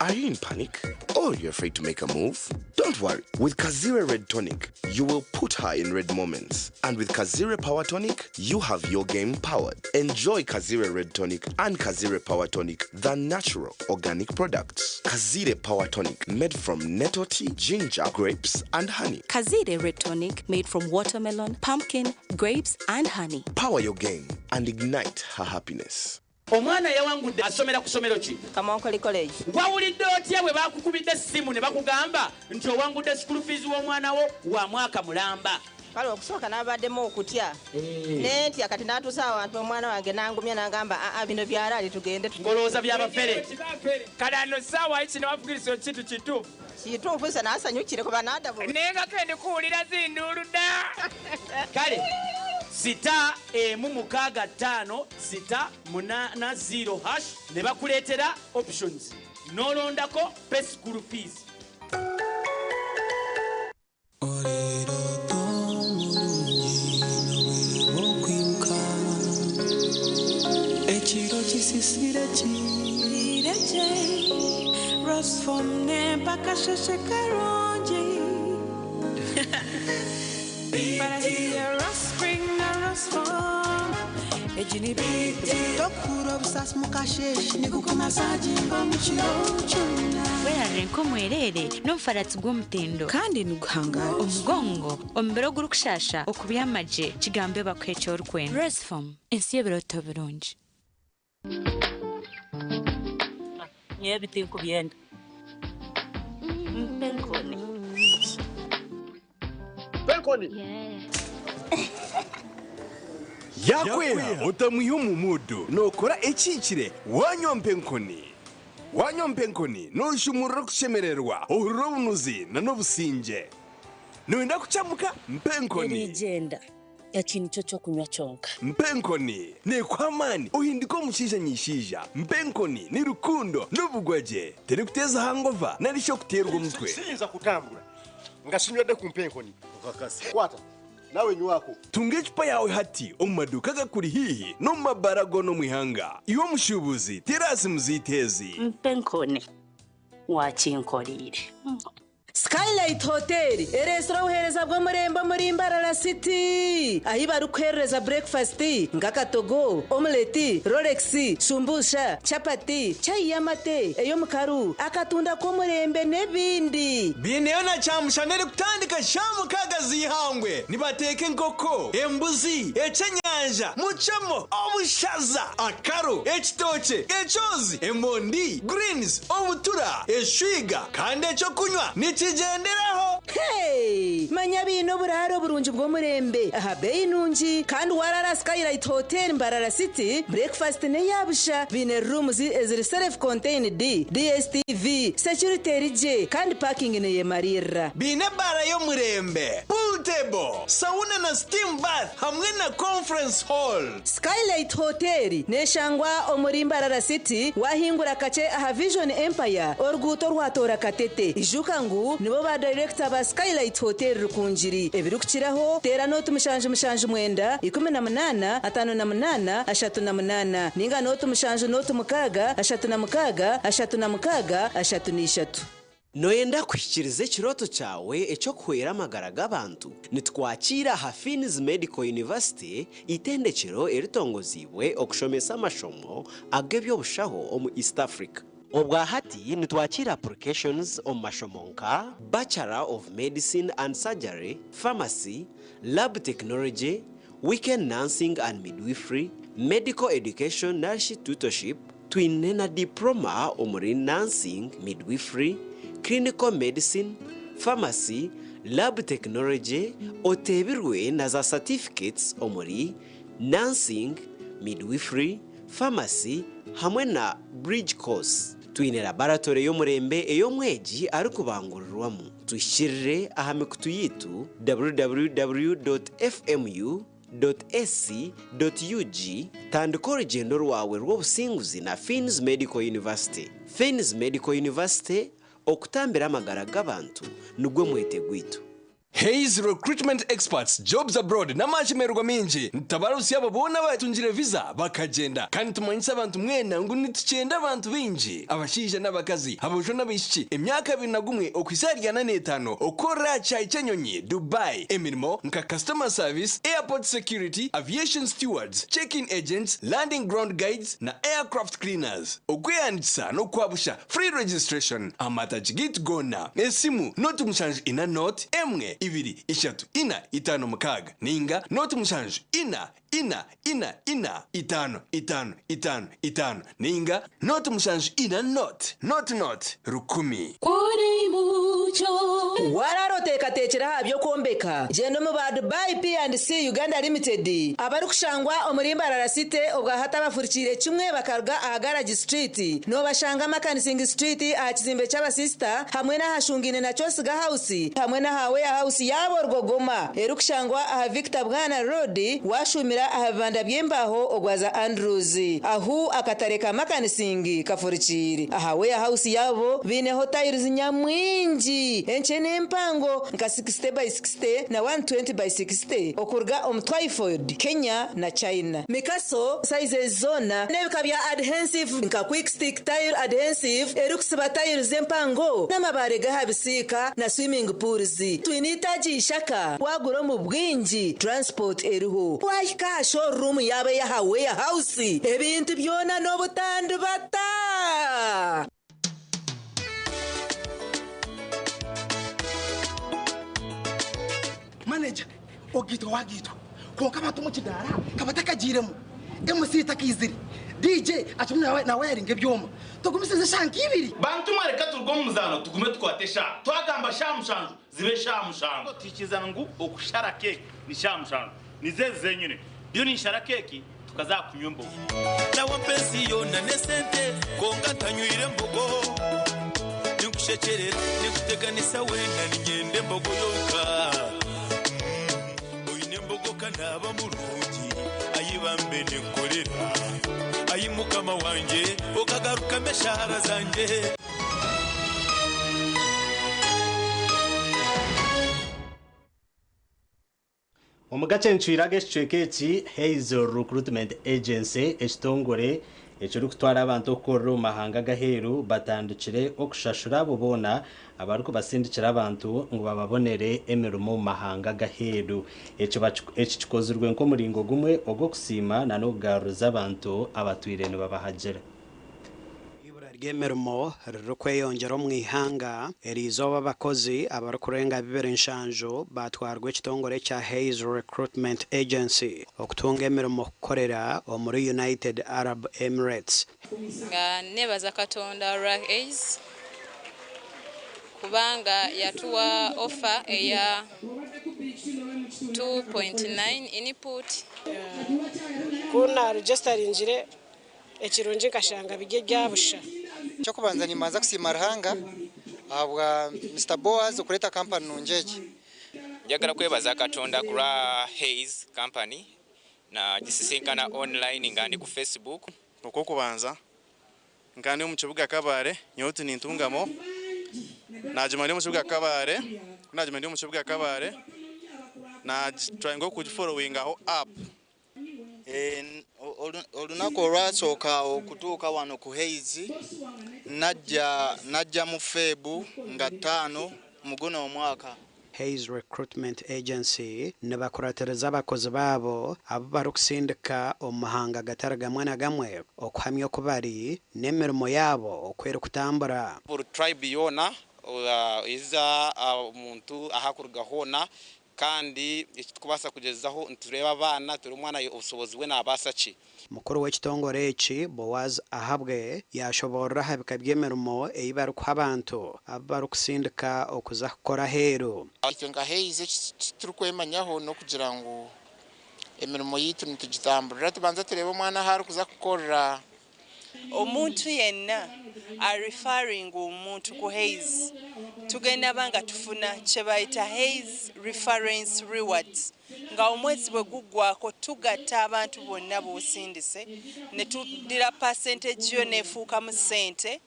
Are you in panic? Or you're afraid to make a move? Don't worry. With Kazire Red Tonic, you will put her in red moments. And with Kazire Power Tonic, you have your game powered. Enjoy Kazire Red Tonic and Kazire Power Tonic, the natural organic products. Kazire Power Tonic, made from nettle tea, ginger, grapes, and honey. Kazire Red Tonic, made from watermelon, pumpkin, grapes, and honey. Power your game and ignite her happiness. Omwana yawangudde asomera ku ssomero ki? Kamonkoli College. Wawulidde otya bwe baakukubidde essimu ne bakugamba nti owangudde school fees w'omwana wo wa mwaka mulamba? Kale okusooka nabaddemu okutya ne ntya kati natuusa awantu omwana wange nangumya nangamba aa bino byalaali tugende. Ng'olowooza bya bafere. Kale ano ssaawa kino wafugirisa ekintu kituufu. Kituufu nze nasanyukire kuba nadabu. Naye nga kendi kuwulira zinduulu dda. Kale sita emu mukaaga ttaano sita munaana zero hash ne bakuleetera options n'olondako pay school fees. Ekiro kisisire kireje Rosfom nempaka sheshe karungi Tokura obusasi mukasheshe nigukumasaginga omu kiro kyona. Werarire nk'omwereere n'omufaratsi gw'omutindo. Kandi niguhangara. Omugongo, omubiri ogurikushasha, okubyama gye, kigambe bakuhe eki orikwenda. Rosefom, ensi y'ebirooto birungi. Nyowe ebi tinkubyenda. Mpa enkoni. Mpa enkoni. Yaakweha otamwiha omu muudu, nookora ekihikire waanywa mpa enkoni. Waanywa mpa enkoni, nooshumurura okushemererwa, ohurira obunuzi n'obusingye. Nooyenda kukyamuka? Mpa enkoni. Erigyenda. Eki nikyo ky'okunywa kyonka. Mpa enkoni neekuha amaani ohinduka omushaija nyishaija. Mpa enkoni ni rukundo n'obugwagye. Terikuteeza hangova nari shi okuteerwa omutwe. Siyinza kutambura nga sinywedde ku mpa enkoni. Okakasa. Kwata nawe nywako. Tunga ecupa yaawe hati omu maduuka agakuri haihi n'omu mabaara goona omu ihanga. Iwe omushuubuzi, teera aha simu zaitu ezi. Mpa enkoni. Waakinkoreire. Skylight Hotel ereetsire obuheereza bw'omurembe omuri Mbarara City ahi barikuheerereza burekifasiti nk'akatogo, omuleti, rolex, shumbusha, chapati, chai y'amate, ey'omukaru, akatunda k'omurembe n'ebindi. Baineyo na kyamushana erikutandika shaaha mukaaga z'eihangwe. Nibateeka enkoko, embuzi, eky'enyanja, mucamo, obushaza, akaro, ekitookye, ekyozi, emondi, greens, obutura, eshwiga kandi eky'okunywa nikigyenderaho. Hey! Manya baine oburaaro burungi bw'omurembe aha beeyi nungi kandi waraara aha Skylight Hotel Mbarara City, breakfast n'eya busha. Baine rooms eziri self contained, DSTV, security eri gye kandi parking neyemariirira. Baine ebaara y'omurembe, pool table, sauna na steam bath hamwe na conference hall. Skylight Hotel neshangwa omuri Mbarara City wahingura kakye aha Vision Empire oruguuto orwatoora Katete. Ijuka ngu nibo ba dayirekita ba Skylight Hotel Rukungiri. Ebirikukiraho teera nooti mushanju mushanju mwenda, 18, 58, 38 ninga nooti mushanju nooti mukaaga, 36, 36, 33. Nooyenda kuhikiiriza ekirooto kyawe eky'okuhwera amagara g'abantu? Nitukwakiira aha Finn's Medical University, eitendekyero eritongoziibwe okushomesa amashomo ag'eby'obushaho omu East Africa. Obwa hati nitwakiira applications omu mashomo nka, Bachelor of Medicine and Surgery, Pharmacy, Lab Technology, Weekend Nursing and Midwifery, Medical Education narishi Tutorship, Twine na Diploma omuri Nursing, Midwifery, Clinical Medicine, Pharmacy, Lab Technology, oteebirwe na za Certificates omuri Nursing, Midwifery, Pharmacy hamwe na Bridge Course. Twine Laboratory y'omurembe ei omwegi arikubangurirwamu. Tuhikirire aha mikutu yaitu www.fmu. Ac. Ug, Tandika orugyendo rwawe rw'obusinguzi na Finn's Medical University. Finn's Medical University, okutambira amagara g'abantu nigwo mwete gwaitu. Hays Recruitment Experts Jobs Abroad n'amashemererwa maingi nitutabarutsya abo boona abatungire visa bakagyenda kandi nitumanyisa abantu mwena ngu nitukyenda abantu baingi abashaija n'abakazi, aboojo n'abaishiki emyaka 21 okuhitsya ahari 45 okukorera aha kishaayi ky'enyonyi Dubai emirimo nka Customer Service, Airport Security, Aviation Stewards, Check-in Agents, Landing Ground Guides na Aircraft Cleaners. Okwehandiikisa n'okwabusha, Free registration, Amatagi gaitu goona, esimu, 0 7 0 1 2 3 4 5 6 ninga 0 7 4 4 4 4 5 5 5 5 ninga 0 7 4 0 0 0 1000. Kuri mucyo. Warara oteekateekire aha by'okwombeka, gyenda omu ba Dubai P&C Uganda Limited abarikushangwa omuri Mbarara City obwahati abafurikiire kimwe bakaruga aha Garage Street. Noobashanga Makanising Street aha kizimbe ky'abasisita hamwe n'ahashungaine na Kyosiga House hamwe n'aha Warehouse yaabo Rwogoma erikushangwa aha Victor Bwana Road washuumira aha bibanda by'embaaho ogwaza Andrews ahu akatare ka Makanising kafurikiire. Aha Warehouse yaabo baineho tiles nyamwingi enkye n'empango nka 60 by 60 na 120 by 60 okuruga omu Twyford, Kenya na China. Mikaso sizes zoona n'ebika bya adhensive nka Quick Stick Tile Adhensive erikusiba tiles empango n'amabaare g'aha bisiika na swimming pools. Twine eitaagi Ishaka, waagura omu bwingi transport eriho. Waahika aha showroom yaabo ey'aha Warehouse ebintu byona n'obutandibata. Manager, ogaitwa wagaitwa kwonka abantu omu kidaara ka batakagiiremu, MC takaizire, DJ akirimu nawayaringa ebyoma. Tugumisirize eshaaha nk'ibiri. Bantu mwe reka turuge omu muzaano tugume tukwate eshaaha. Twagamba shaaha mushanju zibe shaaha mushanju. Tuhikirizana ngu okushara keeki ni shaaha mushanju. Nizo ezi zenyine. Ndiyo ninshara keeki tukaza aha kunywa embogo. Nawe mpa ensi yoona n'esente kwonka ntanywire mbogo. Ninkushekyerera, ninkuteganisa weena niinyenda embogo yonka. Oine embogo ka naaba murungi, ai bambe ninkukorera. Ai Mukama wangye, okagarukamu eshaara zangye. Omu gacencwire ag'ekicweka eki, Hazel Recruitment Agency, ekitongore ekirikutwara abantu okukorera omu mahanga ag'aheeru batandikire okushashura abo boona abarikubasindikira abantu ngu bababonere emirimo omu mahanga ag'aheeru. Eki eki kikozirwe nk'omuringo gumwe ogw'okusiima n'okugaruriza abantu abatwire nibabahagira. Eibura ry'emirimo ririkweyongyera omu ihanga, eriizooba abakozi abarikurenga 27 baatwarwa ekitongore ekya Hays Recruitment Agency okutunga emirimo kukorera omuri United Arab Emirates. Nga nebaza Katonda olwa Hays kubanga yatuwa offer eya 2.9 input. Ku naarugyesitaringire, ekirungi nkashanga biri ebya busha. Eky'okubanza nimbanza kusiima Ruhanga ahabwa Mister Boaz okureeta kampani nungi egi. Njagala kwebaza Katonda ku lwa Hays Company, nagisisinkana online nga ndi ku Facebook. Okw'okubanza, nkaba ndi omu kibuga Kabale, nyowe ti nintungamo, naaguma ndi omu kibuga Kabale, ku naaguma ndi omu kibuga Kabale, naagitryinga okugifollowingaho up. Olunaku olwasooka okutuuka wano ku Hays, najja najja mu Feb nga 5 mu guno omwaka. Hays Recruitment Agency nibakuratiriza abakozi baabo abu barikusindika omu mahanga gatari gamwe na gamwe okuhamya oku bari n'emirimo yaabo oku erikutambura. Buri tribe yoona eza omuntu ahu arikuruga hoona kandi eki turikubaasa kugyezaho nitureeba abaana turebe omwana obushobozi bwe naabaasa ki. Mukuru w'ekitongore eki, Boaz Ahabwe yaashoboorora aha bika by'emirimo ei barikuha abantu abu barikusindika okuza kukora aheeru. Itwe nka Hays eki turikwemanyaho n'okugira ngu emirimo yaitu nitugitamburira tubanza tureebe omwana ahu arikuza kukorera. Omuntu yenna areferringa omuntu ku Hays tugenda ba nga tufuna kyebayita Hays Reference Rewards nga omwezi bwe guggwako tugatta abantu bonna b'osindise ne tuddira percentage yo n'efuukamu ssente.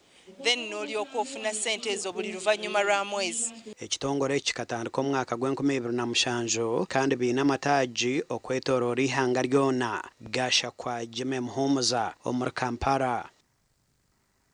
Then n'olyoka ofuna ssente ezo buli luvannyuma lwa mwezi. Ekitongore eki kikatandika omu mwaka gw'enkumi ibiri na mushanju kandi baine amataagi okwetoroora eihanga ryona. Gashakwa Jimmy Muhumuza omuri Kampala.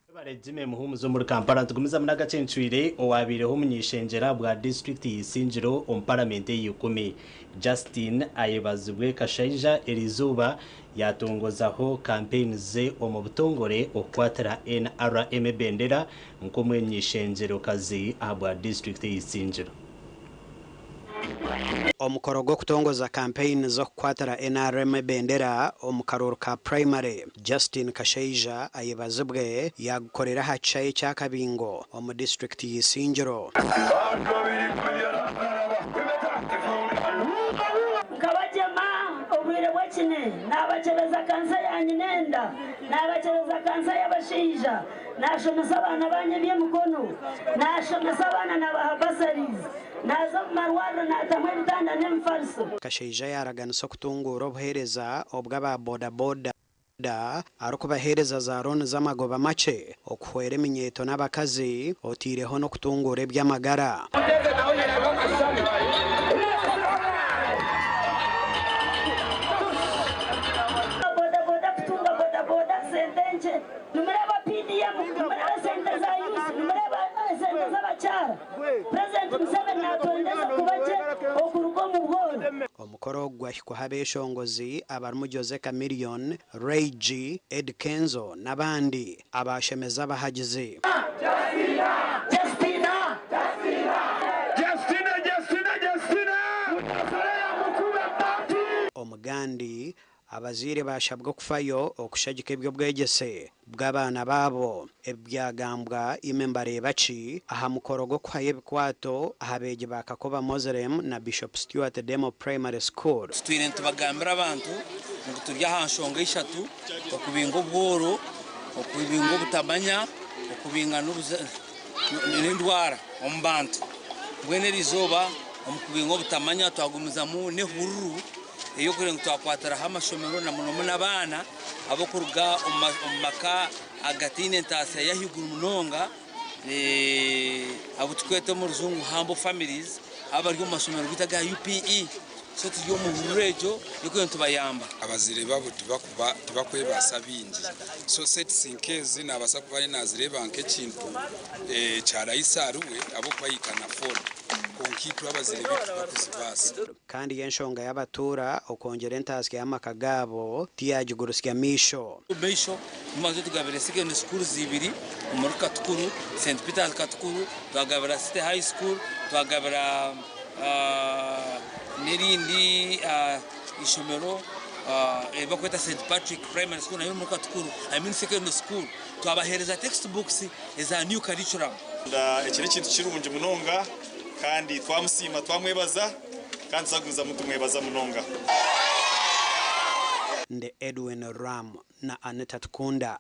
Webare Jimmy Muhumuza omuri Kampala. Nitugumizamu n'agacencwire owabaireho omuny'ishengyera bwa disiturikiti ya Isingiro omu paramenti eya ikumi, Justine Ayebazibwe Kashaija eriizooba yatongozaho kampeyini ze omu butongore okukwatira NRM ebendera nk'omuny'ishengyero-kazi ahabwa disiturikiti eya Isingiro. Omukoro gw'okutongoza kampeyini z'okukwatira NRM ebendera omu karuuru ka purayimare, Justine Kashaija ayebazibwe yaagukorera aha kishaayi ekya Kabingo omu disiturikiti ya Isingiro. Nkabagyema obwire bw'ekine, naabakyebeza kansa ya nyinenda, naabakyebeza kansa y'abashaija, naashomesa abaana baanyu eby'emikono, naashomesa abaana naabaha bursaries, naaza omu marwariro naatamu ebitanda n'emifariso. Kashaija yaaraganisa okutunguura obuheereza obw'aba boda boda arikubaheereza za looni z'amagoba makye okuhwera eminyeeto n'abakazi oteireho n'okutunguura eby'amagara. Boda boda kutunga boda boda sente nkye. Nimureeba PDM, nimureeba esente za youth, nimureeba esente z'abakyara. Purezidenti Museveni natwendeza kuba gye okuruga omu bworo. Omukoro ogu gwahikwaho abeeshongozi abarimu Jose Chameleone, Ray G, Eddy Kenzo n'abandi abaashemeza abahagizi. Omugandi Abazaire baashabwa okufayo okushagika eby'obwegyese bw'abaana baabo. Ebi byagambwa Aime Mbareebaki aha mukoro gw'okuhayo ebikwato aha beegi ba Kakoba Moslem na Bishop Stuart Demo Primary School. Tutwire nitubagambira abantu ngu turi aha nshonga ishatu, okubinga obworo, okubinga obutamanya, okubinga n'endwara omu bantu. Mbwenu eriizooba omu kubinga obutamanya twagumizamu n'ehururu ey'okureeba ngu twakwatiraho amashomero na muno muno abaana abarikuruga omu maka agataine ntaasya y'ahaiguru munonga abu turikweta omu rujungu humble families abari omu mashomero gaitu aga UPE. So turi omu hururu egyo y'okureeba ngu tubayamba. Abazaire baabo tibakwebaasa bingi so sets nk'ezi nabaasa kuba ariyo nazireeba nk'ekintu kya rahisi ahariwe ahabw'okuba he can afford kwonka itwe abazaire baitu tibakuzibaasa. Kandi yo enshonga y'abatuura okwongyera entaasya y'amaka gaabo tiyaagigurutsya maisho. Maisho tumaze tugabire secondary schools ibiri omuri Katukuru, St Peters Katukuru, twagabira City High School, twagabira n'erindi ishomero eri barikweta St Patrick Primary School nayo omuri Katukuru, I mean secondary school, twabaheereza text books eza new curriculum. Eki n'ekintu kirungi munonga kandi twamusiima twamwebaza kandi tuzagumizamu nitumwebaza munonga. Ndi Edwin Ram na Anita Tukunda.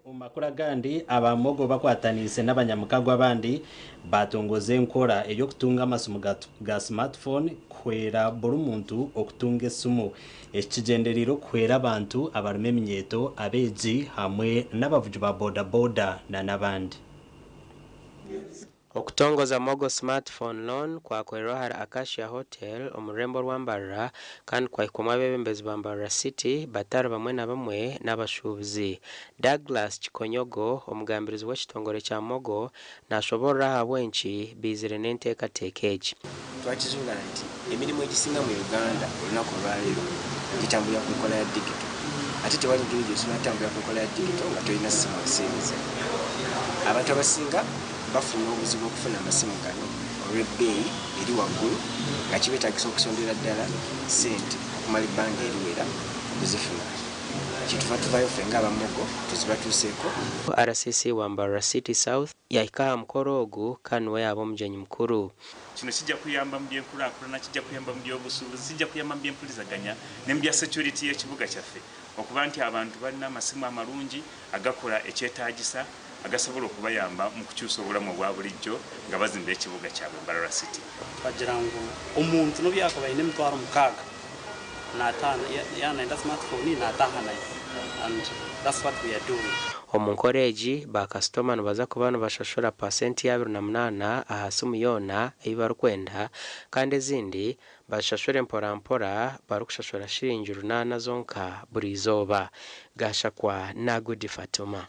Omu makuru agandi, aba Mogo bakwataniise n'abanyamukago abandi baatongoza enkora ey'okutunga amasimu ga smartphone kuhwera buri muntu okutunga esimu. Eki kigyendereire okuhwera abantu abarimu eminyeeto, abeegi hamwe n'abavugi ba boda boda n'abandi. Okutongoza Mogo Smartphone Loan kwakorerwa ahari Acacia Hotel omu rurembo orwa Mbarara kandi kwahikwamu abeebembezi ba Mbarara City batari bamwe na bamwe n'abashuubuzi. Douglas Kikonyogo, omugambirizi w'ekitongore kya Mogo nashoboorora ahabw'enki baizire n'enteekateeka egi. Twakizuula nti emirimu egisinga mu Uganda olunaku olwaleero gitambulira ku nkola ya digito ate tewali ngeri gy'osobola kutambulira ku nkola ya digito nga tolina ssimu nsiimize. Abantu abasinga bafuna obuzibu okufuna amasimu gano olw'ebbeeyi eri waggulu nga kibeetaagisa okusondera ddala ssente okumala ebbanga eriwera okuzifuna. Kyetuva tuvayo ffe nga aba Mogo tuzibatuuseeko. RCC wa Mbarara City South yahika aha mukoro ogu kandi niwe yaaba omugyenyi mukuru. Kino kijja kuyamba mu by'enkulaakulana, kijja kuyamba mu by'obusuubuzi, kijja kuyamba mu by'empulizaganya ne mu bya security y'ekibuga kyaffe okuba nti abantu balina amasimu amalungi agakola ekyetaagisa agasobola okubayamba mu kukyusa obulamu obwa bulijjo nga bazimba ekibuga kyabwe Mbarara City. Twagira ngu omuntu n'obu yaakuba aine emitwaro mukaaga, Yaaba nayenda smartphone nataaha nayo and that's what we are doing. Omu nkora egi, baakasitoma nibaza kuba nibashashura paasenti ya 28 aha simu yoona ei barikwenda kandi ezindi bazishashure mpora mpora barikushashura shiringi 800 zonka buri izooba. Gashakwa Nagudi Fatuma.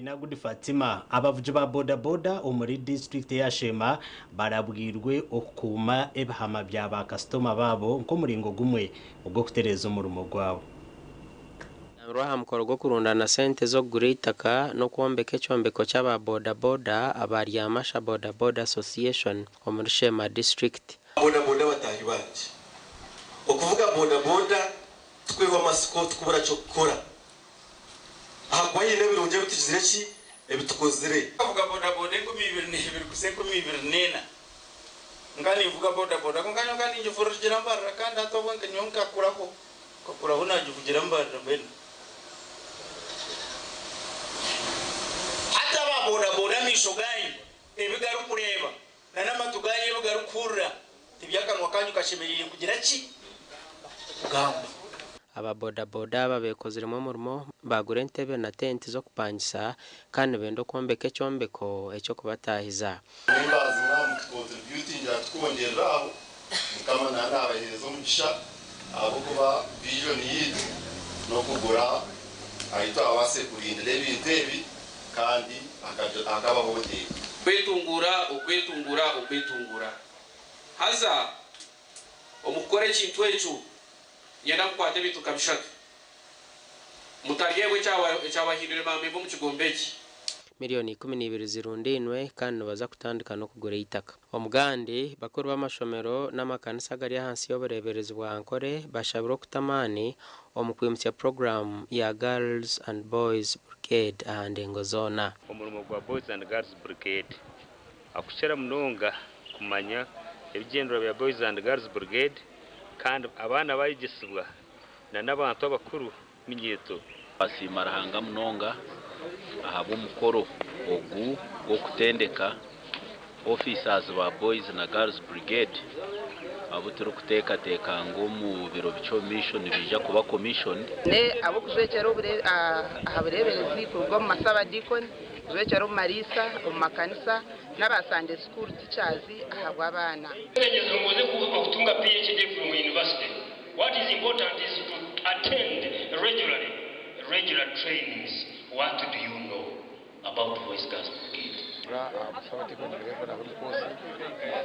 Nagudi Fatima, abavugi ba boda boda omuri disiturikiti ya Sheema barabwirwe okukuuma ebihama bya bakasitoma baabo nk'omuringo gumwe ogw'okutereeza omurimo gwabo. Nabirwe aha mukoro gw'okurundana sente z'okugura eitaka n'okwombeka ekyombeko ky'aba boda boda aba Ryamasha Boda Boda Association omuri Sheema disiturikiti. Boda boda bataahi bangye, okuvuga boda boda tikwihwa amatsiko, tikubura ky'okukora ahakuba haine ebirungi ebi tugizire ki ebi tukozire. Nkavuga bodaboda 2002 kuhitsya 2004. Nka ninvuga bodaboda kwonka nyowe nka ningivugira Mbarara kandi hati obwe nyowe nkakuraho, nkakuraho nagivugira Mbarara mbwenu. Hati aba bodaboda amaisho gaanyu ebi garikureeba na n'amatu gaanyu ebi garikuhurira tibyo akanwa kaanyu kashemereire kugira ki? Kugamba. Aba boda boda aba beekoziremu omurimo baagura entebe na tenti z'okupangisa kandi nibenda okwombeka ekyombeko eky'okubataahiza. Members mwaaba mutucontributingira tukwongyerera aho, Mukama naaba naabaheereza omugisha ahabw'okuba vision yaitu n'okugura ahu twabaase kurindira ebintu ebi kandi hakabaho hoteeri. Okwetunguura, okwetunguura, okwetunguura. Haza omu kukora ekintu ekyo, niinyenda mukwate ebintu nka bishatu. Mutaryebwa ekyabahindwire baamemba omu kigombe eki. Miriyoni 12 zirundainwe kandi nibaza kutandika n'okugura eitaka. Omugandi, bakuru b'amashomero n'amakanisa agari ahansi y'obureeberezi bwa Ankole bashabirwe okuta amaani omu kwimutsya puroguraamu ya Girls and Boys Brigade aha ndengo zoona. Omurimo gwa Boys and Girls Brigade akukira munonga kumanya ebigyendererwa bya Boys and Girls Brigade kandi abaana bayegyesibwa na n'abantu abakuru minyeeto. Twasiima Ruhanga munonga ahabw'omukoro ogu gw'okutendeka officers ba Boys na Girls Brigade abu turikuteekateeka ngu omu biro bikye omu maisho nibaija kuba commissioned. Ab'okujwekyera aha bureeberezi kuruga omu masabadiikoni, kujwekyera omu mariisa, omu makanisa n'aba Sunday school teachers ahabw'abaana. Okutunga PhD from university. What is important is to attend regularly regular trainings. What do you know about Voice Girls Brigade? Aha busabadiikoni level na buri koosi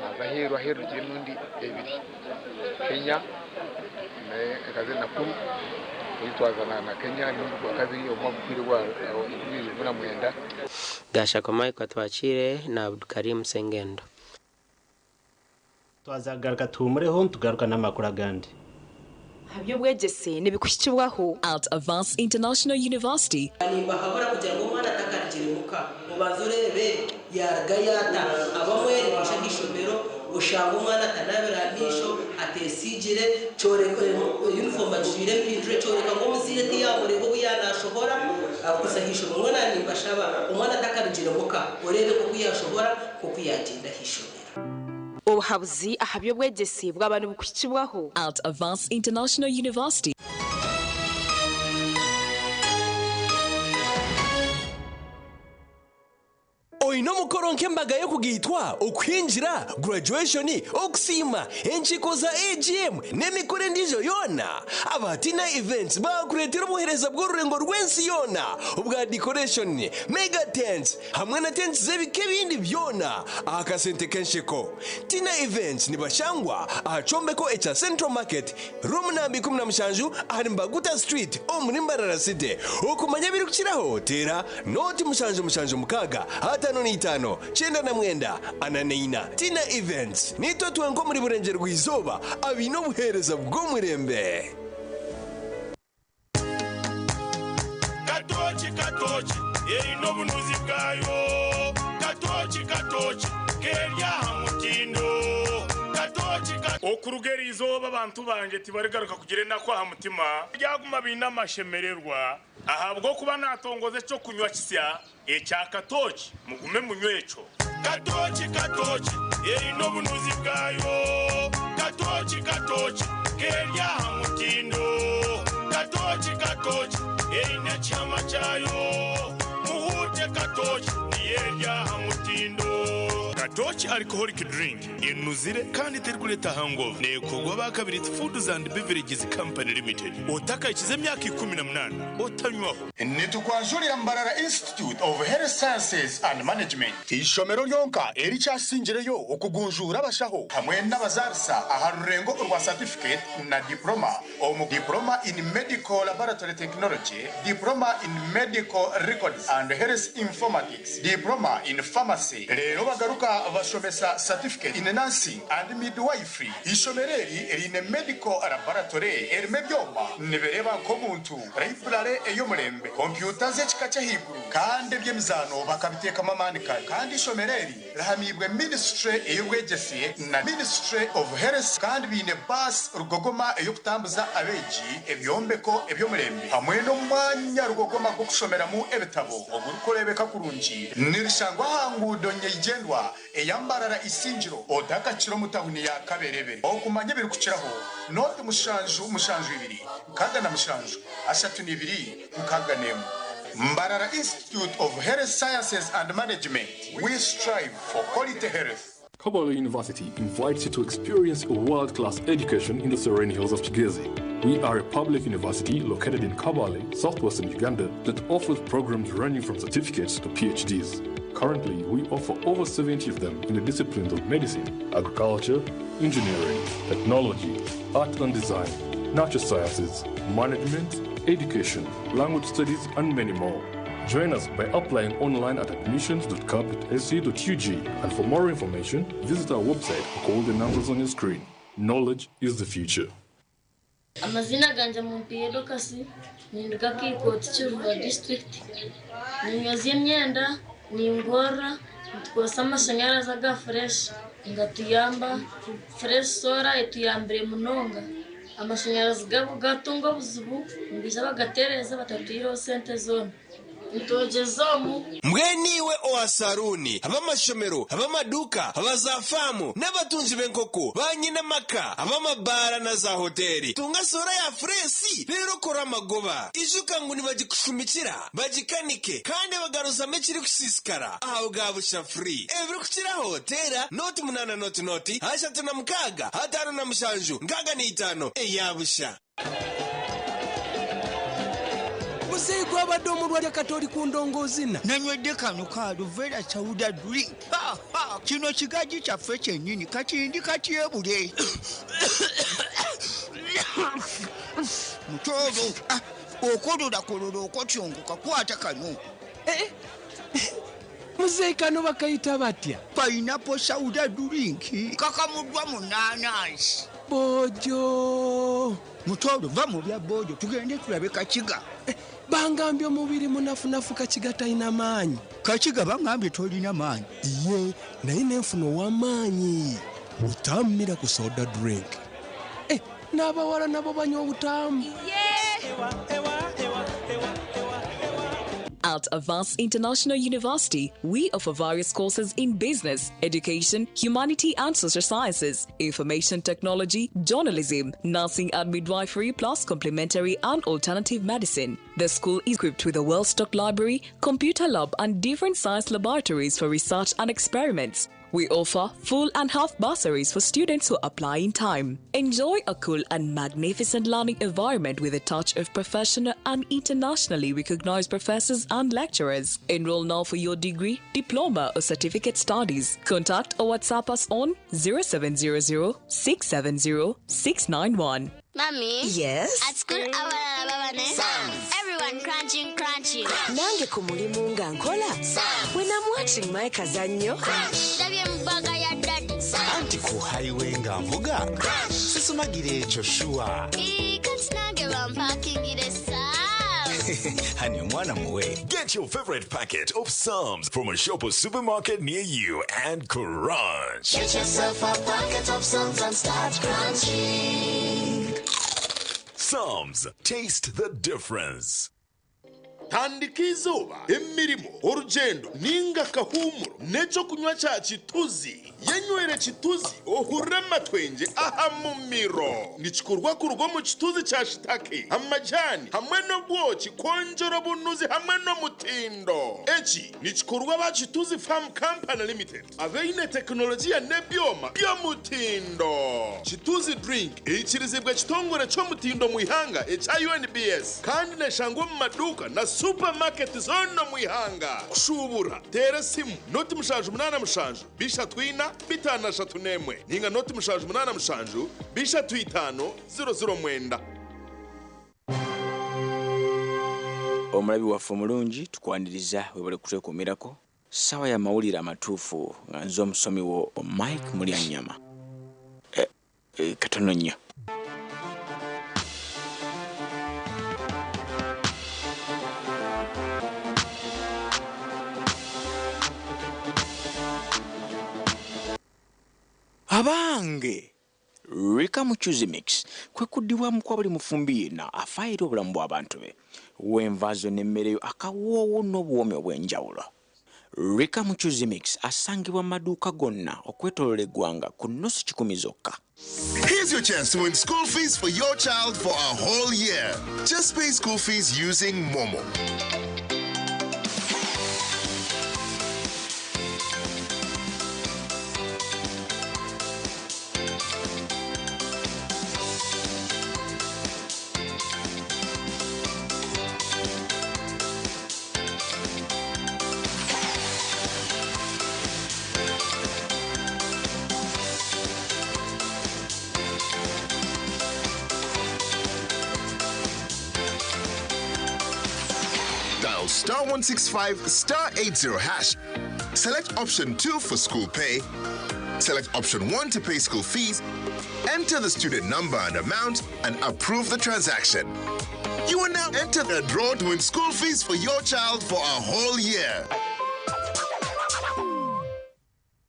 naaza aheeru, aheeru ngiire emirundi ebiri, Kenya nkaza Nakuru twaza na Kenya omurundi gwa kabiri omu mwaka oguhweire gwa 2019. Gashakwa Michael Atwakire na Abdukarim Sengendo. Twaza kugaruka tuhumureho nitugaruka n'amakuru agandi. Aha by'obwegyese nibikuhikibwaho. At Avance International University. Nimbahabura kugira ngu omwana atakarugire muka obanze oreebe yaarugayo ata. Abamwe nibaija aha ishomero oshanga omwana atanaabire aha maisho, ateesiigire, kyoreka yunifoomu agijwaire empindure kyoreka ngu omuzaire tiyaamureeba obu yaanaashohora kuza aha ishomero. Mbwenu nimbashaba omwana atakarugire muka oreebe nk'oku yaashohora nk'oku yaagyenda aha ishomero. Obuhabuzi aha by'obwegyese bwaba nibukuhikibwaho. At Avance International University. Oine omukoro nk'embaga y'okugaitwa, okuhingira, graduation, okusiima, enkiiko za AGM n'emikoro endiijo yoona? Aba Tina Events baakureetera obuheereza bw'orurengo rw'ensi yoona obwa decoration, mega tents hamwe na tents z'ebika ebindi byona aha kasente k'ensheko. Tina Events nibashangwa aha kyombeko ekya Central Market, Room namba 17 ahari Mbaguta Street omuri Mbarara City. Okumanya ebirikukiraho teera nooti 776 55 99 44. Tina Events, Niitwe twenka omuri Burengyerwa-izooba abaine obuheereza bw'omurembe. Katooki katooki eine obunuzi bwayo Katooki katooki keri aha mutindo Katooki ka. Okuruga eri izooba abantu bangye tibarigaruka kugira enaku aha mutima. Baryaguma baine amashemererwa ahabw'okuba naatongoza eky'okunywa kisya ekya katooki. Mugume munywe ekyo. Katoki katoki eine obunuzi bwayo. Katoki katoki keri aha mutindo. Katoki katoki eine ekihama kyayo. Muhuute katoki niyo eri aha mutindo. Katoki Alcoholic Drink enuzire kandi terikureeta hangover. Neekorwa aba Kabiriiti Foods and Beverages Company Limited. Otakahikize emyaka 18 otanywaho. Nitukwanjurira Mbarara Institute of Health Sciences and Management, eishomero ryonka erikyasingireyo okugunjuura abashaho hamwe n'abazaarisa aha rurengo orwa Certificate na Diploma omu Diploma in Medical Laboratory Technology, Diploma in Medical Records and Health Informatics, Diploma in Pharmacy reero bagaruka bashomesa Certificate in Nursing and Midwifery. Eishomero eri riine Medical Laboratory erimu ebyoma nibireeba nk'omuntu. Raiburare ey'omurembe, kompyuta z'ekika ky'ahaiguru kandi eby'emizaano bakabiteekamu amaani kare. Kandi eishomero eri rihamiibwe minisiture ey'obwegyese na Ministry of Health kandi baine baasi rugogoma ey'okutambuza abeegi, ebyombeko eby'omurembe hamwe n'omwanya rugogoma gw'okushomeramu ebitabo ogurikureebeka kurungi. Nirishangwa aha nguudo nyeigyendwa eya Mbarara Isingiro otakakira omu tawuni ya Kaberebere. Okumanya ebirikukiraho, noti mushanju mushanju ibiri 67 32 61. Mbarara Institute of Health Sciences and Management, we strive for quality health. Kabale University invites you to experience a world-class education in the serene hills of Kigezi. We are a public university located in Kabale, southwestern Uganda, that offers programs ranging from certificates to PhDs. Currently, we offer over 70 of them in the disciplines of medicine, agriculture, engineering, technology, art and design, natural sciences, management, education, language studies, and many more. Join us by applying online at admissions.cab.ac.ug and for more information, visit our website or call the numbers on your screen. Knowledge is the future. Amazina ganje Mumpiye Dorcas, ninduga Kiikoti Kiruhura district. Ninyoza emyenda, ningorora, nitukozesa amashanyarazi aga Fresh nigatuyamba. Fresh Solar etuyambire munonga. Amashanyarazi gabo gatunga obuzibu nibaija bagatereeza batatwihireho sente zoona. Nitwogyeza omu. Mbwenu iwe owa saruuni, ab'amashomero, ab'amaduuka, aba zaafaamu, n'abatungi b'enkoko, baanyine amaka, ab'amabaara na zaahoteeri, tunga soora ya fureesi reero okore amagoba. Ijuka ngu nibagikushumikira, bagikanike, kandi bagaruzamu ekirikusiisikara aha bwa busha free. Ebirikukiraho teera nooti munaana nooti nooti 36 57 65 eya busha. Muzeeyi gwabadde omulwadde kati oli ku ndongo ozina. Nanywedde kano ka Aluvera Sauda Drink. Ha, ha! Kino kigajji kyaffe kyennyini kati ndi katyebule. Mutooro, ah, okololakolora okotyongoka kwata kano. Eh, eh, muzeeyi kano bakayita batya? Pineapple Sauda Drink kakamuddwa mu naanansi. Boojo. Mutooro va mu bya boojo tugende tulabe Kakiga. Eh, bangambye omubiri munafunafu Kakiga talina maanyi. Kakiga bangambye tolina maanyi. Iye naye nenfuna ow'amaanyi. Butamu Miracle Soda Drink. Eh, n'abawala nabo banywa obutamu. At Avance International University, we offer various courses in business, education, humanity and social sciences, information technology, journalism, nursing and midwifery, plus complementary and alternative medicine. The school is equipped with a well-stocked library, computer lab, and different science laboratories for research and experiments. We offer full and half bursaries for students who apply in time. Enjoy a cool and magnificent learning environment with a touch of professional and internationally recognized professors and lecturers. Enroll now for your degree, diploma, or certificate studies. Contact or WhatsApp us on 0700 670 691. Mommy? Yes? At school, abalala baba ne Everyone crunching, crunching. Nange ku mulimu nga nkola. When I'm watching my kazannyo. Ndabye mu bbaga ya daddy. Anti ku highway nga nvuga. Sisumagira ekyo sure. Ii, kati nange bampakingire Psalms. Honey, omwana muwe. Get your favorite packet of Psalms from a shop or supermarket near you and crunch. Get yourself a packet of Psalms and start crunching. Psalms, taste the difference. Tandika eizooba, emirimo, orugyendo ninga akahuumuro n'ekyokunywa kya Kituzi. Yenywere Kituzi ohurire amatwengye aha mumiro. Nikikorwa kuruga omu kituzi kya shitake, amajani hamwe n'obwoki kwongyera obunuzi hamwe n'omutindo. Eki nikikorwa aba Kituzi Farm Company Limited abaine tekinologiya n'ebyoma by'omutindo. Kituzi Drink eikirizibwa ekitongore ky'omutindo omu ihanga ekya UNBS kandi neshangwa omu maduuka na supamaketi zoona omu ihanga. Kushuubura, teera esimu 078 34 531 ninga 077 35 009. Omulabi waffe omulungi tukwaniriza webale kutwekuumirako. Ssaawa ya mawulire amatuufu nga nze omusomi wo Mike Mulyanyama. Eh, eh, katono nnyo. Abange! Rika Muchuzi Mix kwe kuddibwamu kwa buli mufumbi yenna afaayo eri obulamu bw'abantu be. W'enva zo n'emmere yo akawoowo n'obuwoomi obw'enjawulo. Rika Muchuzi Mix asangibwa mu maduuka gonna okwetooloola eggwanga ku nnusu kikumi zokka. Here's your chance to win school fees for your child for a whole year. Just pay school fees using Momo. Dial star 165 star 80 hash. Select option 2 for school pay. Select option 1 to pay school fees. Enter the student number and amount and approve the transaction. You are now entered the draw to win school fees for your child for a whole year.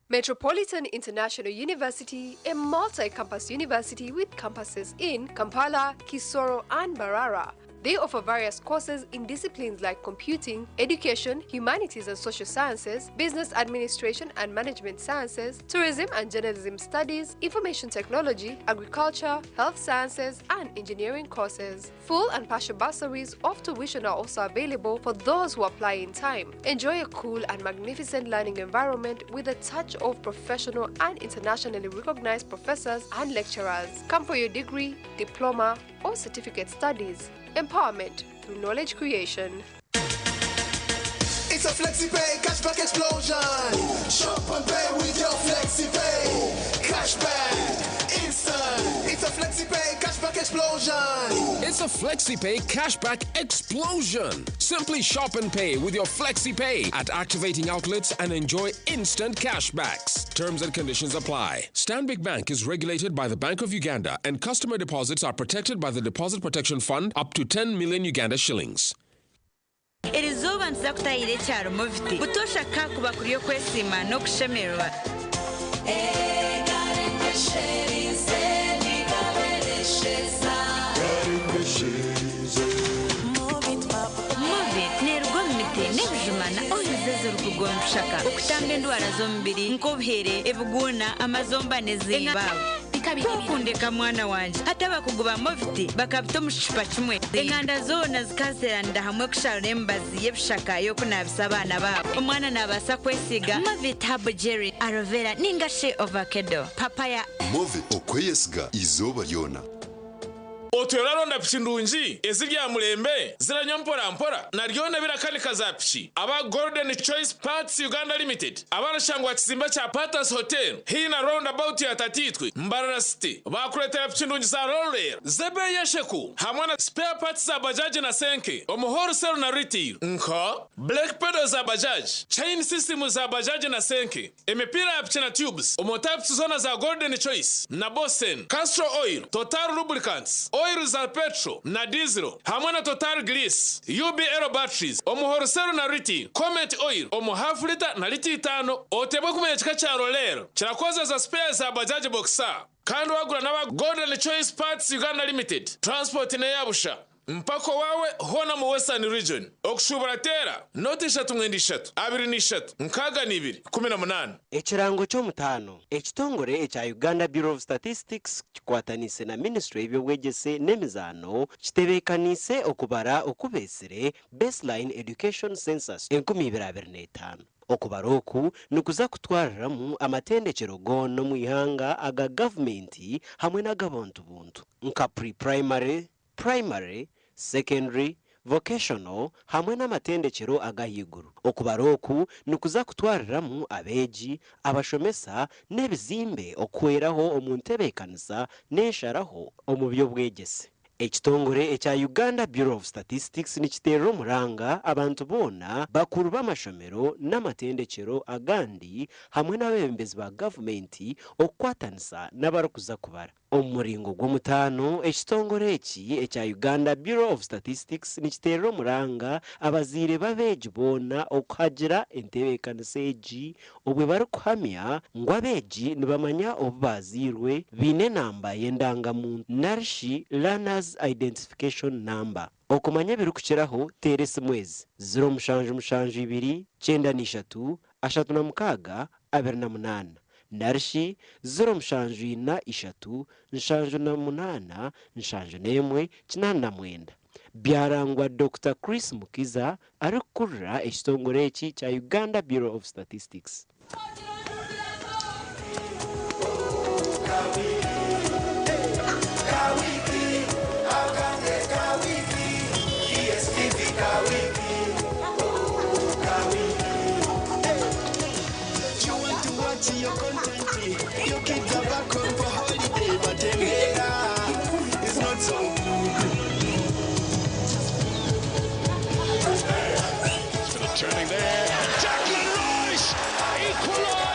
Metropolitan International University, a multi-campus university with campuses in Kampala, Kisoro, and Mbarara. They offer various courses in disciplines like computing, education, humanities and social sciences, business administration and management sciences, tourism and journalism studies, information technology, agriculture, health sciences, and engineering courses. Full and partial bursaries of tuition are also available for those who apply in time. Enjoy a cool and magnificent learning environment with a touch of professional and internationally recognized professors and lecturers. Come for your degree, diploma, or certificate studies. Empowerment through knowledge creation. It's a FlexiPay cashback explosion. Shop and pay with your FlexiPay. Cashback, instant. It's a FlexiPay cashback explosion. It's a FlexiPay cashback explosion. Simply shop and pay with your FlexiPay at activating outlets and enjoy instant cashbacks. Terms and conditions apply. Stanbic Bank is regulated by the Bank of Uganda and customer deposits are protected by the Deposit Protection Fund up to 10 million Uganda shillings. Erizooba nituza kutahirira ekyaro Moviti. Butoosha ka kuba kuri okwesiima n'okushemererwa. Movit neeruga omu miti n'ebijuma na oils ezirikugoa omu bishaka okutamba endwara z'omubiri nk'obuhere, ebiguuna, amazomba n'ezimba. Kwokundeka mwana wangye. Hati abakugu ba Movit bakabita omu kicupa kimwe. Enganda zoona zikazeeranira hamwe kusharura emibazi y'ebishaka y'okunaabisa abaana baabo. Omwana naabaasa kwesiiga Movit Herbal Jelly, Aloe Vera ninga shi Ovakedo, Papaya. Movit okweyesiga izooba ryona. Otwire oraronda piki ndungi eziri aha murembe, ziranywa mpora mpora na ryona ebirakanika za piki? Aba Golden Choice Parts Uganda Limited abarashangwa aha kizimbe kya Patas Hotel haihi na Round About ya Tataitwe, Mbarara City baakureetera piki ndungi za Rollel z'ebeeyi esheku hamwe na spare parts za bajaji na senke omu wholesale na retail nka brake pedals za bajaji, chain system za bajaji na senke, emipiira ya piki na tubes omu types zoona za Golden Choice na Bosen, Castrol Oil, Total Lubricants, Oil za petrol na diesel hamwe na Total Grease, UBL Batteries omu wholesale na retail, Comet Oil omu half litre na litre itaano. Oteebwe kumanya ekika kya Rollel kirakozesa spare za Bajaj Boxer kandi wagura n'aba Golden Choice Parts Uganda Limited, transport n'eya busha. Mpaka owaawe hoona omu Western Region. Okushuubura teera, nooti ishatu mwenda ishatu, abiri na ishatu, nkaaga na ibiri, ikumi na munaana. Ekirango ky'omutaano, Ekitongore ekya Uganda Bureau of Statistics kikwataniise na minisiture y'eby'obwegyese n'emizaano kitebeekaniise okubara oku beetsire Baseline Education Census 2025. Okubara oku nikuza kutwariramu amatendekyero goona omu ihanga aga gavumenti hamwe n'ag'abantu buntu nka pre-primary, primary, secondary, vocational hamwe n'amatendekyero ag'ahaiguru. Okubara oku nikuza kutwariramu abeegi, abashomesa n'ebizimbe okuhweraho omu ntebeekanisa n'ensharaho omu by'obwegyese. Ekitongore ekya Uganda Bureau of Statistics nikiteerera omuranga abantu boona, bakuru b'amashomero n'amatendekyero agandi hamwe n'abeebembezi ba gavumenti okukwatanisa n'abarikuza kubara. Omu muringo gw'omutaano, ekitongore eki ekya Uganda Bureau of Statistics nikiteerera omuranga abazaire b'abeegi boona okuhagira entebeekanisa egi obwe barikuhamya ngu abeegi nibamanya obu baazairwe, baine enamba y'endangamuntu narishi Learner's Identification Number. Okumanya ebirikukiraho teera esimu ezi, ziro mushanju mushanju ibiri, kyenda na ishatu, ashatu na mukaaga, abiri na munaana narishi ziro mushanju ina ishatu, nshanju na munaana, nshanju n'emwe, kinaana na mwenda. Byarangwa Dokita Chris Mukiza arikukurira ekitongore eki kya Uganda Bureau of Statistics.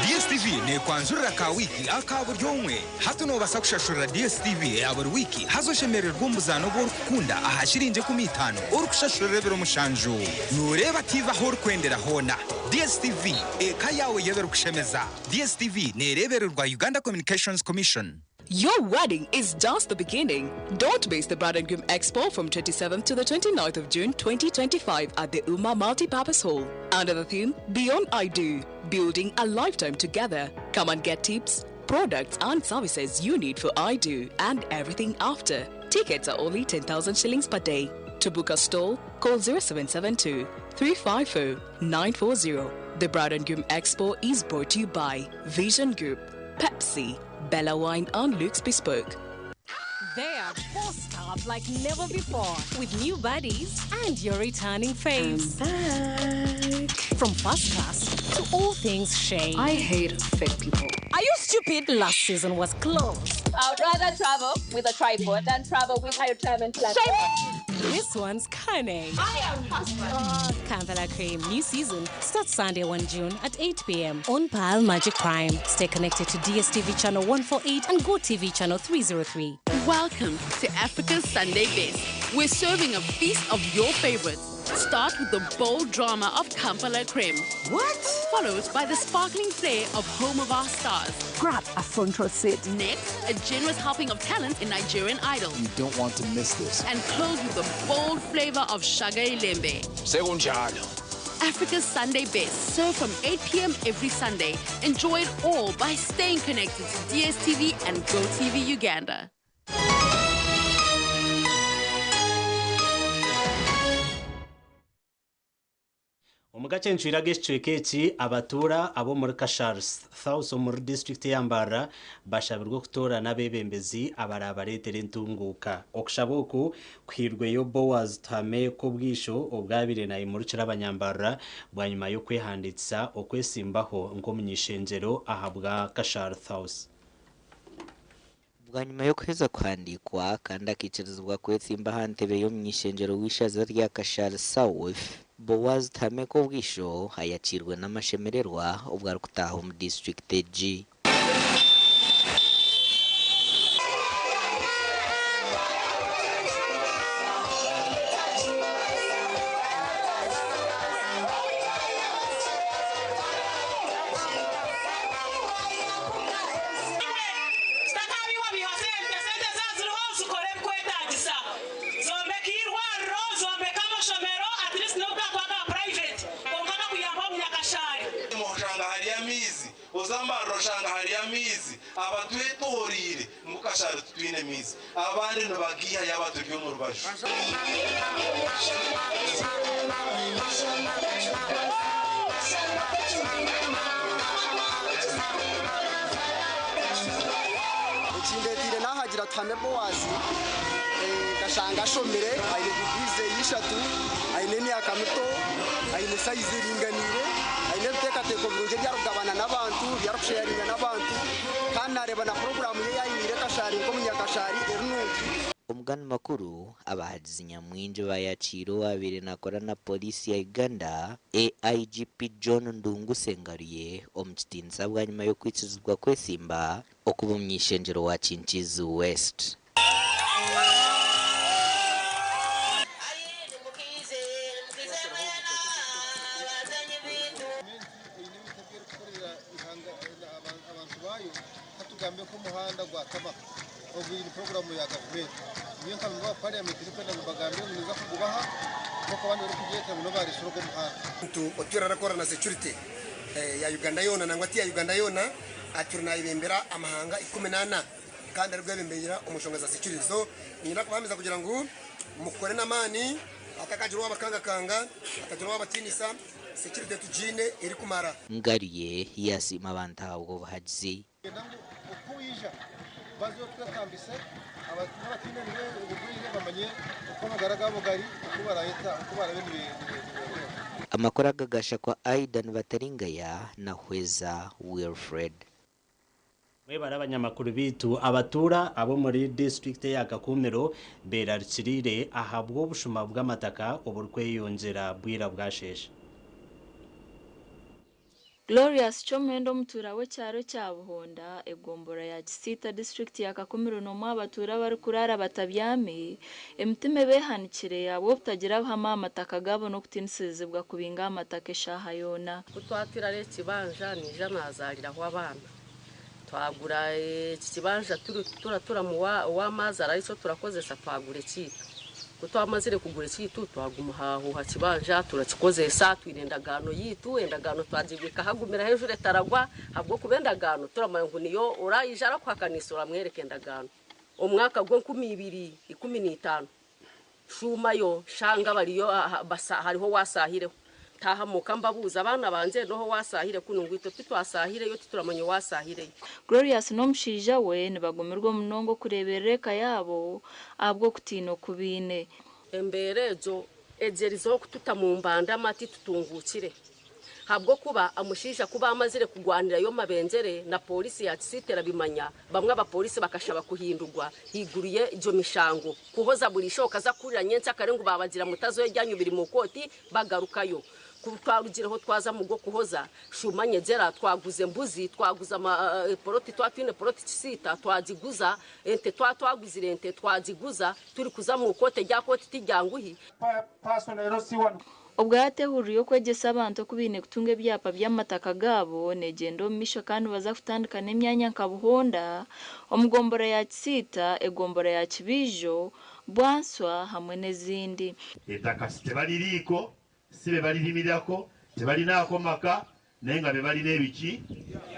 DSTV neekwanjurira ka wiiki aka buri omwe. Hati noobaasa kushashurira DSTV eya buri wiiki haza oshemererwe omu buzaano obu orikukunda aha shiringi enkumi itaano orikushashurira ebiro mushanju. Nooreeba tiivi ahu orikwendera hoona. DSTV, eka yaawe y'ebirikushemeza. DSTV neereebererwa Uganda Communications Commission. Your wedding is just the beginning. Don't miss the Bride and Groom Expo from 27th to the 29th of June 2025 at the Uma Multipurpose Hall. Under the theme Beyond I Do, Building a Lifetime Together. Come and get tips, products, and services you need for I Do and everything after. Tickets are only 10,000 shillings per day. To book a stall, call 0772 350 940. The Bride and Groom Expo is brought to you by Vision Group, Pepsi, Bella Wine, and Luke's Bespoke. They are bossed up like never before with new buddies and your returning faves. From first class to all things shade. I hate fake people. Are you stupid? Last season was close. I'd rather travel with a tripod than travel with a retirement plan. This one's cunning. I am husband. Kampala Cream, new season starts Sunday 1 June at 8 p.m. on Pearl Magic Prime. Stay connected to DSTV channel 148 and GoTV channel 303. Welcome to Africa's Sunday Best. We're serving a feast of your favorites. Start with the bold drama of Kampala Creme. What? Followed by the sparkling flair of Home of Our Stars. Grab a front row seat. Next, a generous helping of talent in Nigerian Idol. You don't want to miss this. And close with the bold flavor of Shaga Ilembe. Sekunjalo. Africa's Sunday Best, served from 8 p.m. every Sunday. Enjoy it all by staying connected to DSTV and GoTV Uganda. Omu gakyencwire ag'ekicweka eki, abatuura ab'omuri Kashar South omuri disiturikiti eya Mbarara bashabirwe okutoorana abeebembezi abaraabareetere entunguuka. Okushaba oku kuhairweyo Boaz Tuhame Kobwisho obwabaire nayimurukira abanyambarara bwanyima y'okwehandiikisa okwesimbaho nk'omuny'eishengyero ahabwa Kashar South. Bwanyima y'okuheza kuhandiikwa kandi akaikirizibwa kwetsimba aha ntebe y'omuny'eishengyero w'eishaza rya Kashari South, Boaz Tuhame Kobwisho ayakiirwe n'amashemererwa obu arikutaaha omu disiturikiti egi. Abatwetoreire ngu Kashari titwine maizi, abandi nibagaiha yaaba turi omu rubaju. Ekindetiire nahagira Tuhame Boaz, nkashanga ashomire, aine diguri ze ishatu, aine emyaka mito, aine sayizi eringaniire, aine ebiteekateeko birungi ebi arikugabana n'abantu, ebi arikusheyaringa n'abantu kandi naareeba na puroguraamu ye ei ainiire Kashari nk'omunyakashari eri nungi. Omugani makuru, abahagizi nyamwingi bayakiire owabaire nakora na Poliisi ya Uganda, AIGP John Ndungu Ssengaruye omu kitiinisa bwanyima y'okwikirizibwa kwesimba okuba omuny'eishengyero wa Kinkiizi West. Otwire arakora na security ya Uganda yoona nangwa ti ya Uganda yoona, atwire nayebembera amahanga 14 kandi arikwebembera omu nshonga za security. So niinyenda kubahamiza kugira ngu mukore n'amaani hatakagira owabakangakanga, hatagira owabatiinisa, security tugiine erikumara. Ngaruye yasiima abantu ahabw'obuhagizi. Ngu oku waija baze otwekambise n'abataine oburwaire bamanye oku amagara gaabo gari, oku barayeta, oku barabe nibeereeba. Amakuru aga gashakwa Aidan Bataringaya na Hweza Wilfred. Mwebare abanyamakuru baitu. Abatuura ab'omuri disiturikiti eya Kakumiro beerarikiriire ahabw'obushuma bw'amataka oburikweyongyera bwira bwasheesha. Glorious Kyomuhendo omutuura w'ekyaro kya Buhonda, egombolola ya Kisiita disiturikiti ya Kakumiro n'omwe aha batuura abarikuraara batabyami, emitima ebehanikire ahabw'obutagira buhame aha mataka gaabo n'okutiinisirizibwa kubinga aha mataka eshaaha yoona. Ku twatwire ari ekibanja naija nazaariraho abaana. Twagura eki kibanja turatura ow'amaazi ararikyo turakozesa twagura ekiitu. Ku twamazire kugura ekiitu twaguma aho ha kibanja turakikozesa twine endagaano yiitu, endagaano twagibika hagumire ahu enjura etaragwa ahabw'okuba endagaano turamanya ngu niyo oraija arakuhakanisa oramwereka endagaano. Omwaka gw'enkumiibiri ikuminaitaano nshuumayo nshanga bariyo hariho owasaahireho. Ntaaha muka mbabuuza abaana bangye n'oha owasaahire kunu ngu itwe titwasaahireyo tituramanya owasaahireyo. Glorious n'omushaija we nibagumirwa munonga okureeberera eka yaabo ahabw'okutiina oku baine. Embeera egyo egyerizeho kututa mu mbandama titutunguukire ahabw'okuba omushaija ku baamazire kugwanirayo Mabengyere na poorisi ya Kisiita erabimanya, bamwe abapoorisi bakashaba kuhindurwa haiguru y'egyo mishango kuhoza buri ishooka okaza kuhurira nyenkyakare ngu baabagira mutazeyo ebyanyu biri mu kooti bagarukayo. Ku twarugireho twaza omu gw'okuhoza shuuma nyegyera twaguza embuzi, twaguza poloti twaba twine poloti Kisiita twagiguza, ente twaba twaguzire ente twagiguza turikuza mu kooti erya kooti tiryanguhi. Obwo yateehurira y'okwegyesa abantu oku baine kutunga ebyapa by'amataka gaabo neegyenda omu maisho kandi nibaza kutandika n'emyanya nka Buhonda, omu gombolola ya Kisiita, egombolola ya Kibiijo, Bwanswa hamwe n'ezindi. Ettaka tebaliriiko, si be balirimirako, tebalinaako maka, naye nga be balina ebiki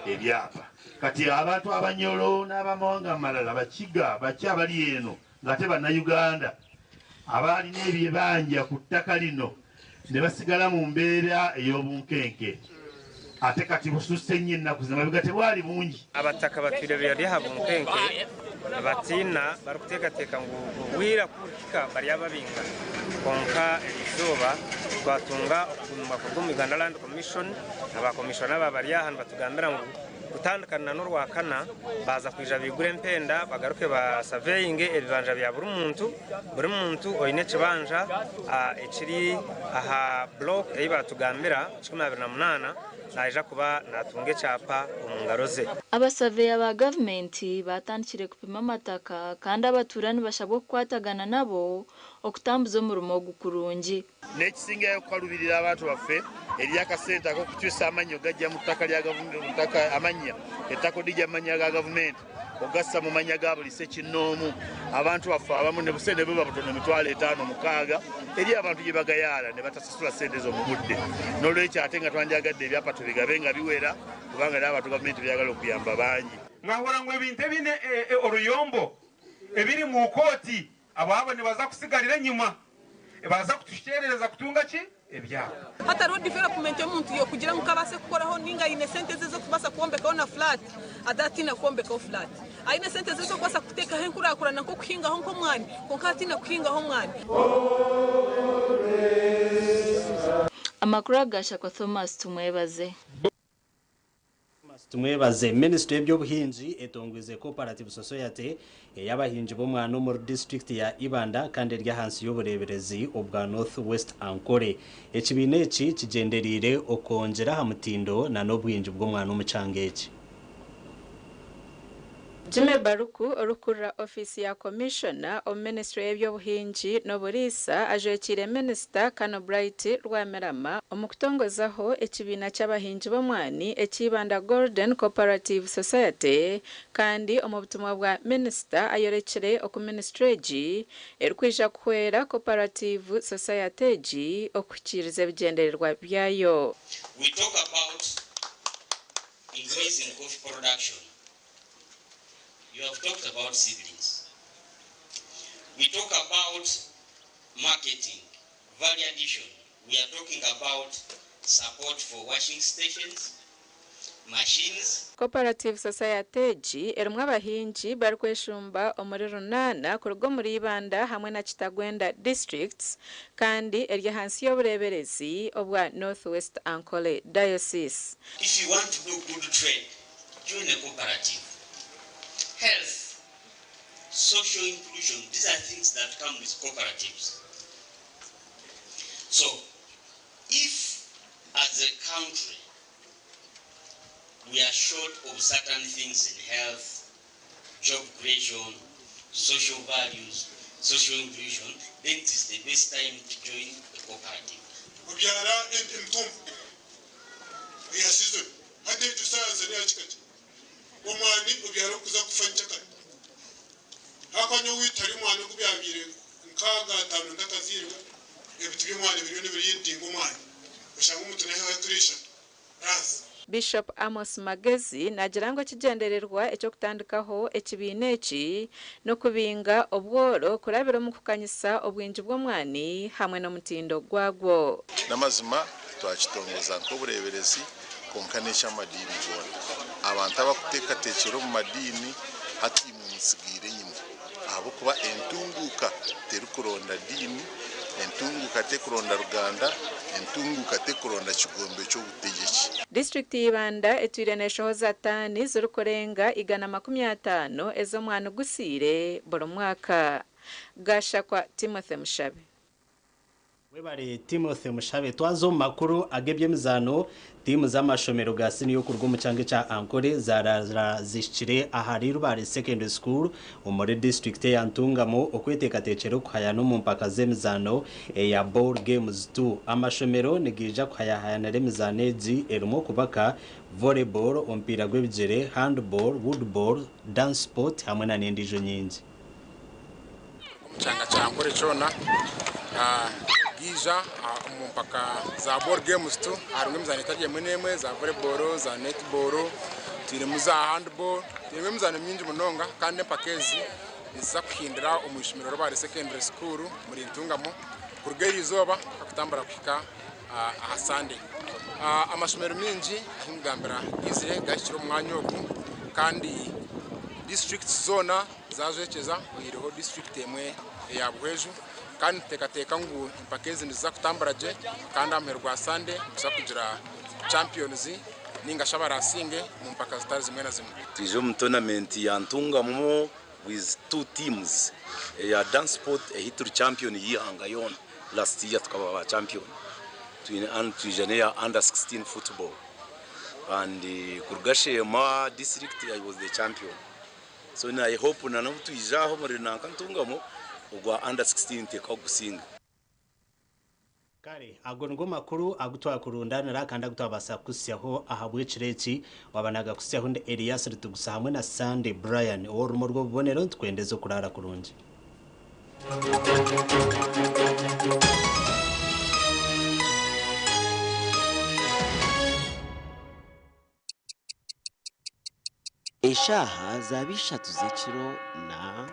ebyapa. Kati abantu Abanyoro n'abamawanga amalala, Bakiga, baki abali eno ng'ate Bannayuganda abalina ebibanja ku ttaka lino ne basigala mu mbeera ey'obunkenke. Ate kati bususse nnyo ennaku zino, mabega tebwali bungi. Abataka batwire bari aha bunkenke batiina barikuteekateeka ngu obwira kubuhika baryababinga, kwonka erizooba twatunga okugumirwa kuruga omu Uganda Land Commission. Abakomishona aba bari aha nibatugambira ngu kutandikana n'Orwakana baza kwija bigure empenda bagaruke basaveyinge ebibanja bya buri muntu. Buri muntu oine ekibanja ekiri aha block ei batugambira 128 naija kuba natunga ekyapa omu ngaro ze. Abasaveya ba gavumenti batandikire kupima amataka kandi abatuura nibashabwa okukwatagana nabo okutambuza omurimo ogu kurungi. N'ekisingayo okukalubirira abantu baffe eri akasente ak'okukyusa amannya ogajja mu ttaka lya gavumenti, mu ttaka amannya ettaka odijja mu mannya ga gavumenti ogassa mu mannya ga buli ssekinnoomu. Abantu baffe abamu ne busente buba butono, 500,000, 6,000, eri abantu gye bagayaala ne batasasula ssente ezo mu budde. N'olwekyo ate nga twandyagadde ebyapa tubigabe nga biwera, kubanga n'abantu gavumenti byagala okuyamba bangi. Mwahurira ngu ebintu ebiine oruyombo ebiri mu kooti, abo abo nibaza kutsigarira enyima, baza kutukyerereza kutunga ki? Ebyabo. Hatariho development omuntu yokugira ngu kabaase kukoraho ninga aine sente ze z'okubaasa kwombekaho na flat atatiina kwombekaho flat. Aine sente ze z'okubaasa kuteekaho enkurakurana nk'okuhingaho nk'omwani kwonka atiina kuhingaho omwani. Amakuru agashakwa Thomas Tumwebaze. Tumwebaze. Minisitule y'eby'obuhingi etongwize Cooperative Society ey'abahingi b'omwana omuri disiturikiti ya Ibanda kandi eri ahansi y'obureeberezi obwa North West Ankole. Ekibiina eki kigyendereire okwongyera aha mutindo n'obwingi bw'omwana omu kyanga eki. Jimmy Baruku orikukurira ofiisi ya Komishona omu minisiture y'eby'obuhingi n'oburiisa ajwekiire Minisita Kano Bright Rwamirama omu kutongozaho ekibiina ky'abahingi b'omwani ekya Ibanda Golden Cooperative Society kandi omu butumwa bwa Minisita ayorekire oku minisiture egi erikwija kuhwera Cooperative Society egi okuhikiiriza ebigyendererwa byayo. We talk about increasing coffee production. You have talked about seedlings. We talk about marketing, value addition. We are talking about support for washing stations, machines. Cooperative Society egi erimu abahingi barikweshumba omuri Runaana kuruga omuri Ibanda hamwe na Kitagwenda districts kandi eri ahansi y'obureeberezi obwa North West Ankole Diocese. If you want to do good trade, join a cooperative. Health, social inclusion, these are things that come with cooperatives. So, if as a country we are short of certain things in health, job creation, social values, social inclusion, then it is the best time to join a cooperative. Obyara emitumba eya season hati ekyo saaza neyakikaki omwani obyara okuza kufa nkyakare hakwanya owitari omwani ogubyabire nkaaga ataano ntakaziirwe ebiti by'omwani biriyo nibiriyidinga omwani oshanga omuntu naheho ekiro ishatu raasi. Bishop Amos Magezi naagira ngu ekigyendererwa eky'okutandikaho ekibiina eki n'okubinga obworo kurabira omu kukanyisa obwingi bw'omwani hamwe n'omutindo gwagwo. N'amazima twakitongoza nk'obureeberezi kwonka n'eky'amadiini goona. Abantu abarikuteekateekyera omu madiini hati imwe mutsigaire enyima ahabw'okuba entunguuka terikuronda diini, entunguuka terikuronda ruganda, entunguuka terikuronda kigombe ky'obutegyeki. Disiturikiti ya Ibanda etwire neshohoza taani zirikurenga 150 ez'omwani gusiire buri mwaka. Gashakwa Timothy Mushabe. Webare Timothy Mushabe. Twaza omu makuru ag'eby'emizaano, tiimu z'amashomero ga siniya okuruga omu kyanga ekya Ankole zaaraara zihikire ahari Rubare Secondary School omuri disiturikiti eya Ntungamo okweteekateekyera okuhayana omu mpaka z'emizaano eya Bowl Games 2. Amashomero nigaija kuhayahayanira emizaano egi erimu okubaka, volleyball, omupiira gw'ebigyere, handball, woodball, dance sport hamwe na n'endiijo nyingi. Omu kyanga kya Ankole kyona gaija omu mpaka za Bowl Games tu harimu emizaano etari emwe n'emwe za volleyball, za netball, twinemu za handball, twinemu emizaano mingi munonga kandi empaka ezi niziza kuhindira omu ishomero Rubare Secondary School omuri Ntungamo kuruga eriizooba mpaka kutambura kuhika aha Sunday. Amashomero mingi ahu nkugambira gaizire gahikire omu mwanya ogu kandi disiturikiti zoona zajwekyeza oyihireho disiturikiti emwe eya Buhweju kandi nituteekateeka ngu empaka ezi niziza kutambura gye kandi aha muheru gwa Sande nituza kugira champions ninga shi abarasinge omu mpaka zitari zimwe na zimwe. Twija omu tournament ya Ntungamo with two teams eya dance sport ehi turi champion y'eihanga yoona last year tukaba ba champion twine and twija n'eya under 16 football and kuruga Sheema district I was the champion so I hope na n'obu twija aha omuri nanka Ntungamo ogwa under 16 nituteekwa kugusinga. Kare ago nigo makuru agu twakurundanira kandi agu twabaasa kukuhitsyaho ahabw'ekiro eki. Waaba naagakuhitsyaho ndi Elias Ritugusa hamwe na Sunday Brian ow'orurimi orw'obubonero nitukwendeza okuraara kurungi. Eshaaha zaaba 3 z'ekiro na.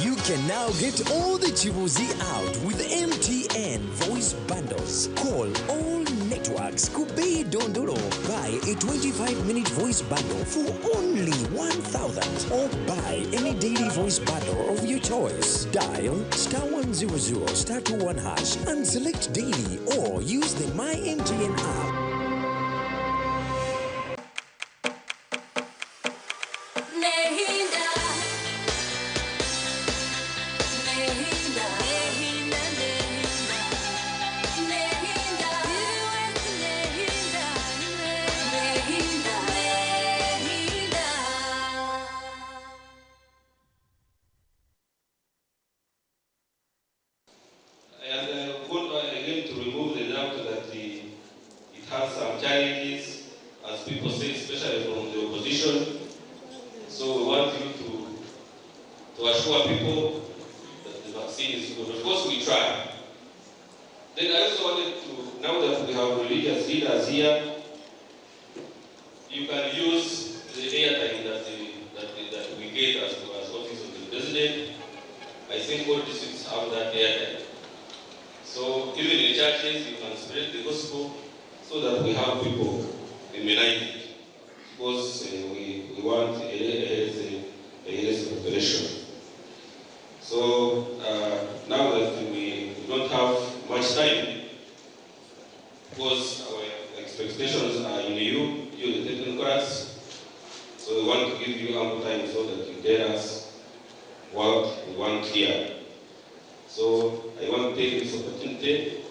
You can now get all the Chibuzi out with MTN voice bundles. Call all networks. Kubei Dondolo. Buy a 25-minute voice bundle for only 1,000 or buy any daily voice bundle of your choice. Dial star 100 star 21 hash and select daily or use the My MTN app. Nehinda, Nehinda, Nehinda, Nehinda, Nehinda, Nehinda, Nehinda. And want again to remove the doubt that it has some challenges, as people say, especially from the opposition. So we want you to assure people that the vaccine is good. Of course, we try. Then I also wanted to, now that we have religious leaders here, you can use the airtime that we get as Office of the President. I think all districts have that airtime. So even in churches, you can spread the gospel so that we have people immunized. Because we want a healthy population. So now that we don't have much time, because our expectations are in you, you the technocrats, so we want to give you ample time so that you tell us what we want here. So I want to take this opportunity